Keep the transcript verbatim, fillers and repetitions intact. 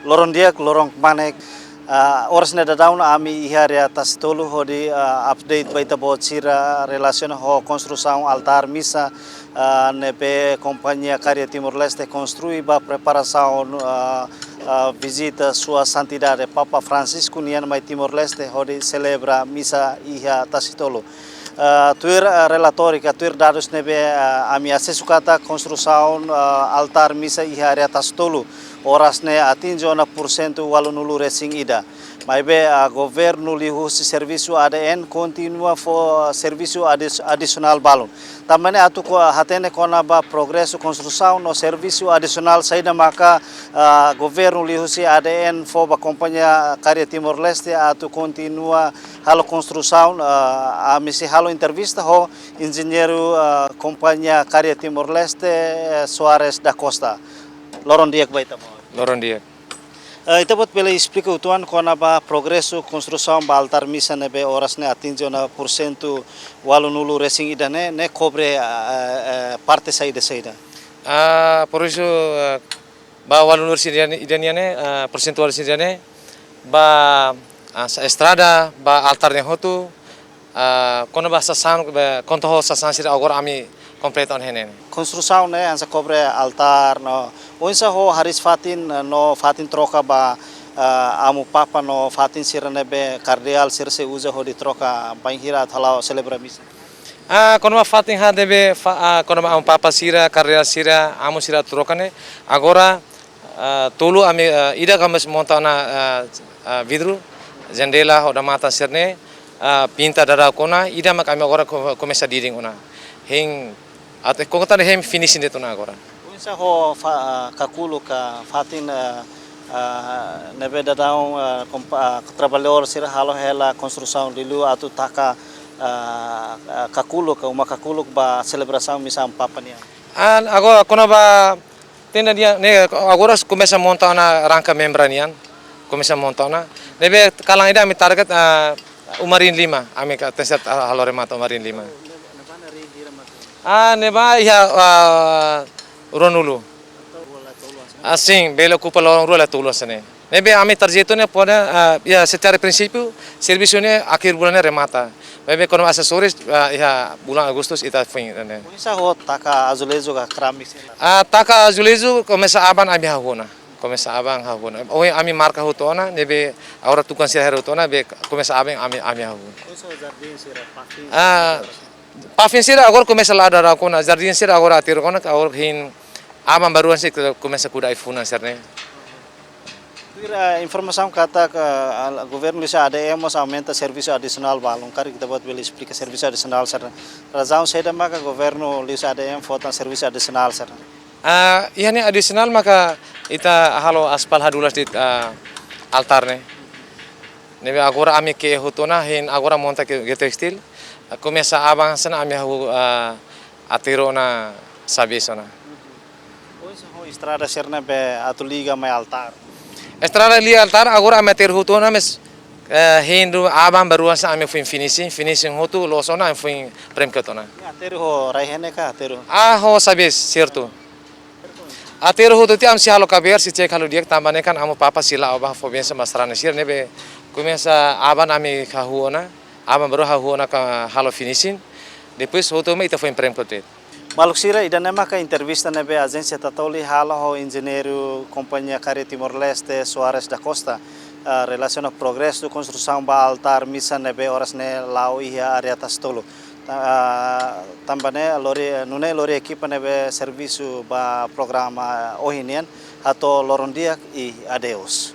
Loron di'ak, loron kmanek. Ah, oras ne'e daudaun ami iha área Tasitolu hodi, ah, update ba ita-boot sira relasiona ho konstrusaun altár misa, ah, ne'ebé Kompañia Karya Timor-Leste konstrui ba preparasaun, ah, ah, vizita Sua Santidade Papa Francisco nian mai Timor-Leste hodi selebra misa iha Tasitolu. Ah, tuir, ah, relatóriu ka tuir dadus ne'ebé, ah, ami asesu katak konstrusaun, ah, altár misa iha área Tasitolu oras ne'e atinje ona pursentu ualunulu-resin-ida. Maibé, ah, governu liuhusi servisu A D N kontinua fó servisu adis-, adisionál balun. Tanba ne'e atu ko hatene kona-ba progresu konstrusaun no servisu adisionál saida maka, ah, governu liuhusi A D N fó ba Kompañia Karya Timor-Leste atu kontinua halo konstrusaun, ah, ami sei halo entrevista ho enjeñeiru, ah, Kompañia Karya Timor-Leste, eh, Soares da Costa. Loron di'ak ba ita-boot. Loron di'ak. Eh, ita-boot bele esplika uitoan kona-ba progresu konstrusaun ba altár misa ne'ebé oras ne'e atinje ona pursentu ualunulu-resin-ida ne'e, ne'e kobre, eh, eh, parte saida-saida? Ah, progresu, ah, ba ualunulu-resin-ida nian ne'e, ah, pursentu ualunulu-resin-ida ne'e, ba, ah, sa-, estrada, ba altár nian hotu, ah, kona-ba sasán, ba, konta ho sasán sira agora ami kompleta ona iha ne'e. Konstrusaun ne'e hanesan kobre altár no, oinsá ho hariis-fatin, eh, no fatin troka ba, ah, amu papa no fatin sira ne'ebé kardeál sira sei uza hodi troka bainhira atu hala'o selebra misa? Ah, kona-ba fatin ha ne'ebé fa-, ah, kona-ba amu papa sira, kardeál sira, amu sira troka ne'e. Agora, ah, tolu ami, ah, ida komesa monta ona, ah, ah, vidru, jandela, odamatan sira-ne'e, ah, pinta daudauk ona, ida mak ami agora ko-, komesa diding ona. Hein, atu konta ne'e hein finishing de'it ona agora. Oinsá ho fa-, ah, kakuluk ka fatin, ah, ah, ne'ebé daudaun, ah, kompa-, ah, traballadór sira halo hela konstrusaun liuliu atu taka, ah, ah, kakuluk ka uma kakuluk ba selebrasaun misa amu papa nian? Ah, agora kona-ba tenda nian ne'e agora komesa monta ona rangka membra nian, komesa monta ona. Ne'ebé kalan ida ami target, ah, uma rinlima, ami ka tenke halo remata uma rinlima. Ah, ne'ebá iha, ah, ruanulu. Ah, sin, bele okupa loron rua la tolu hanesan ne'e. Ne'ebé ami tarjetu ne'e pode, ah, iha secara prinsípiu, servisu ne'e akhir bulan ne'e remata. Maibé kona-ba asesóriu, ah, iha bulan Agustus ita foin ne'e. Oinsá ho taka azuleju ka keramik sira? Ah, taka azuleju komesa aban ami hahú ona. Komesa aban hahú ona. Ohin ami marka hotu ona, ne'ebé agora tukan sira haree hotu ona, be komesa aban ami, ami hahú. Oinsá ho jardín sira, paving sira? Ah, paving sira agora komesa la'o daudauk ona, jardín sira agora aterru ona, agora hein aban-bainrua sei komesa kuda ai-funan sira-ne'e. Tuir, eh, informasaun katak, eh, al-, governu liuhusi A D M mós aumenta servisu adisionál balun. Karik ita-boot bele esplika servisu adisionál sira-ne'e. Razaun saida maka governu liuhusi A D M fó tan servisu adisionál sira-ne'e? Ah, iha ne'e adisionál maka ita halo aspal hadulas de'it, ah, altár ne'e. Ne'ebé agora ami ke'e hotu ona, hein agora monta ke geotextil. Komesa aban hanesan ne'e ami hahú, ah, aterru ona xaves ona. Oinsá ho estrada sira-ne'ebé atu liga mai altár? Estrada liga altár agora ami aterru hotu ona, mais, eh, hein aban-bainrua hanesan ne'e ami foin finishing, finishing hotu loos ona ami foin premkot ona. Aterru ho rai-henek ka aterru? Ah, ho xaves, sertu. Aterru hotu tiha ami sei halo kabeer, sei cek halo di'ak tanba ne'e kan amu papa sei la'o bá fó bensaun ba sarani sira ne'ebé komesa aban ami hahú ona, aban-bainrua hahú ona ka halo finishing. Depois hotu mai ita foin premkot de'it. Maluk sira, ida-ne'e maka entrevista ne'ebé Ajénsia Tatoli halo ho enjeñeiru Kompañia Karya Timor-Leste, Soares da Costa, ah, relasiona progresu konstrusaun ba altár misa ne'ebé oras ne'e la'o iha área Tasitolu. Ta-, ah, tanba ne'e lori, nune'e lori ekipa ne'ebé servisu ba programa ohin nian, hato'o loron di'ak i adeus.